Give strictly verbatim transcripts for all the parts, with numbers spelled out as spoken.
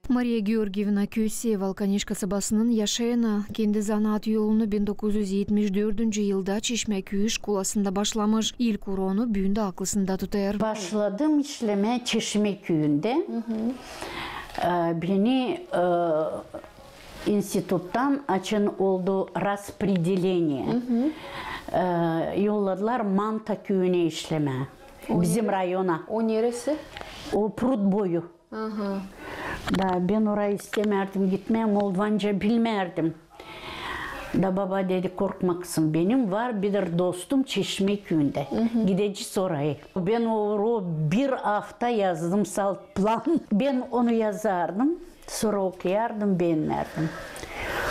Mariya Georgievna Köse, Valkaneş kasabasının yaşayanı, kendi zanaat yolunu bin dokuz üz etmiş dördüncü yılda Çeşmäküü şkolasında başlamış. İlk uroonu büün dä aklısında tutêr. Başladım işlemää Çeşmäküüyündä. E, beni, e, instituttan açan oldu распределение. E, yolladılar Manta küüyünä işlemää. Bizim rayona. O neresi? O Prut boyu. Aha. Da bän orayı istemärdim gitmää, moldvanca bilmärdim. Da baba dedi: korkma, kızım, benim var bir dostum Çeşmäküüyündä. Gidecez orayı. Bän o, o bir afta yazdım salt plan. Bän onu yazardım, sora okuyardım, beenärdim.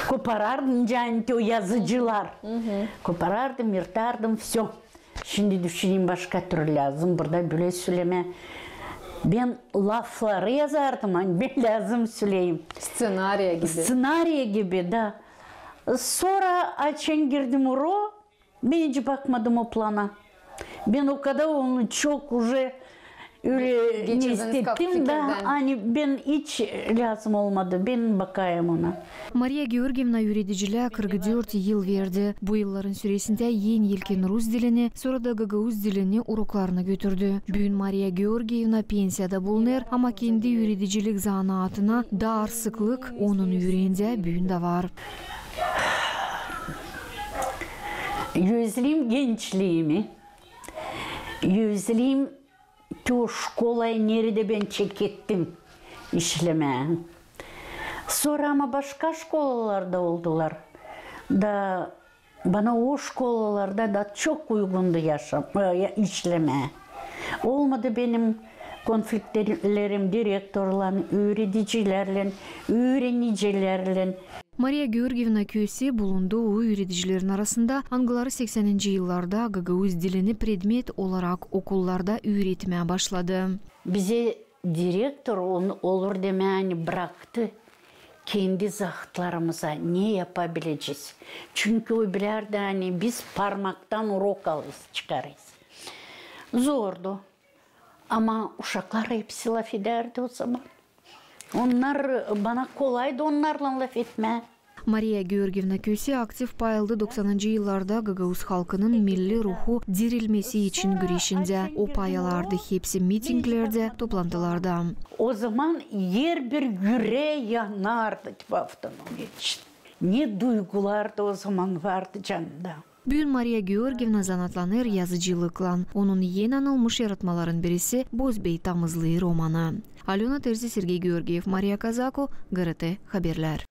Koparardım, nicä o yazıcılar. Koparardım, yırtardım, всё. Şindi düşüneyim, başka türlü lääzım burada bölä sölemää. Bän lafları yazardım, ani bän lääzım söleyim. Сценария gibi. Сценария gibi, da. Sora açan girdim uro, bän hiç bakmadım o plana. Bän o kadar onu çok уже ölä ne istettim da, ani bän hiç lääzım olmadı, bän bakayım ona. Mariya Georgievna üüredicilää kırk dört yıl verdi. Bu yılların süresindä en ilkin rus dilini, sora da gagauz dilini uroklarına götürdü. Büün Mariya Georgievna pensiyada bulunêr, ama kendi üüredicilik zanaatına daar sıklık onun üüreendä büün dä var. Özleyim gençliimi. Özleyim te o şkolayı, neredä bän çekettim işlemää. Sora ama başka şkolalar da oldular. Da bana o şkolalarda da çok uygundu yaşam-, e, işlemää. Olmadı benim konfliktlerim direktorlan, üüredicilärlän, üürenicilärlän. Mariya Georgievna Köse bulundu o üüredicilerin arasında, angıları seksäninci yıllarda gagauz dilini predmet olarak okullarda üüretmää başladı. Bizi direktor, on-, olur demää, ani braktı kendi zaatlarımıza, ne yapabilecez. Çünkü o bilärdi, ani biz parmaktan urok alêrız, çıkarêrız. Zordu. Ama uşaklar hepsi lafedärdi o zaman. Onnar, bana kolaydı onnarlan lafetmää. Mariya Georgievna Köse aktiv pay aldı doksanıncı yıllarda gagauz halkının milli ruhu dirilmesi için güreşindä. O pay alardı hepsi mitinglerdä, toplantılarda. O zaman herbir ürek yanardı, tipa, avtonomiya için. Ne duygular da o zaman vardı canımda. Büün Mariya Georgievna zanaatlanêr yazıcılıklan. Onun en anılmış yaratmaların birisi Bozbey tamızlıı romanı. Alöna Terzi, Sergey Georgiev, Mariya Kazako, GRT Haberlär.